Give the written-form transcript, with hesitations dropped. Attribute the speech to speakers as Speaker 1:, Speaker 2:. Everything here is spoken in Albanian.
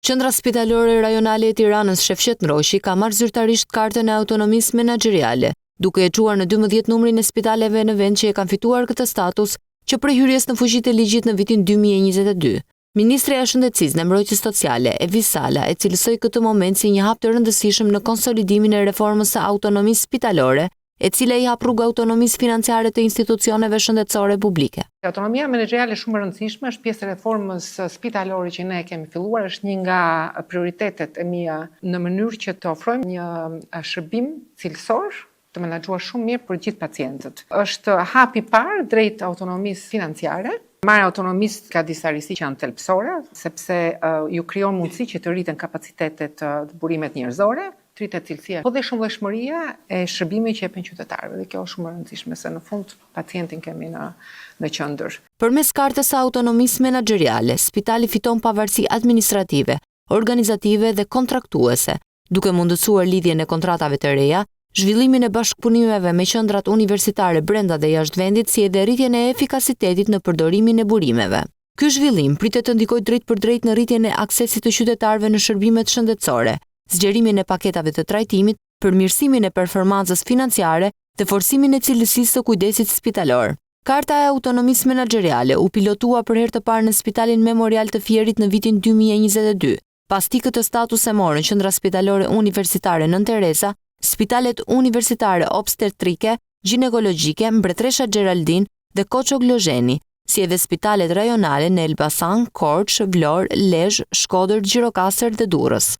Speaker 1: Qendra Spitalore Rajonale e Tiranës Shefqet Ndroqi ka marrë zyrtarisht kartën e autonomisë menaxheriale, duke e çuar në 12 numrin e spitaleve në vend që e kanë fituar këtë status që prej hyrjes në fuqi të ligjit në vitin 2022. Ministrja e Shëndetësisë dhe Mbrojtjes Sociale, Evis Sala, e cilësoi këtë moment si një hap të rëndësishëm në konsolidimin e reformës së autonomisë spitalore, e cila i hap rrugë autonomisë financiare të institucioneve shëndetësore publike.
Speaker 2: Autonomia menaxheriale është shumë e rëndësishme, është pjesë e reformës spitalore që ne kemi filluar, është një nga prioritetet e mia në mënyrë që të ofrojmë një shërbim cilësor të menaxhuar shumë mirë për gjithë pacientët. Është hapi i parë drejt autonomisë financiare. Marrja e autonomisë ka disa risi që janë thelbësore, sepse ju krijon mundësi që të rriten kapacitetet, burimet njerëzore, të rritet cilësia, po dhe shumëllojshmëria e shërbimit që jepen qytetarëve dhe kjo është shumë e rëndësishme se në fund pacientin kemi në në qendër.
Speaker 1: Përmes kartës së autonomisë menaxheriale, spitali fiton pavarësi administrative, organizative dhe kontraktuese, duke mundësuar lidhjen e kontratave të reja, zhvillimin e bashkëpunimeve me qendrat universitare brenda dhe jashtë vendit si edhe rritjen e efikasitetit në përdorimin e burimeve. Ky zhvillim pritet të ndikojë drejtpërdrejt në rritjen e aksesit të qytetarëve në shërbimet shëndetësore, zgjerimin e paketave të trajtimit, përmirësimin e performancës financiare dhe forcimin e cilësisë së kujdesit spitalor. Karta e autonomisë menaxheriale u pilotua për herë të parë në Spitalin Memorial të Fierit në vitin 2022. Pas tij këtë status e morën Qendra Spitalore Universitare Nënë Tereza, Spitalet Universitare Obstetrike, Gjinekologjike, Mbretëresha Geraldinë dhe Koço Gliozheni, si edhe spitalet rajonale në Elbasan, Korçë, Vlorë, Lezhë, Shkodër, Gjirokastër dhe Durrës.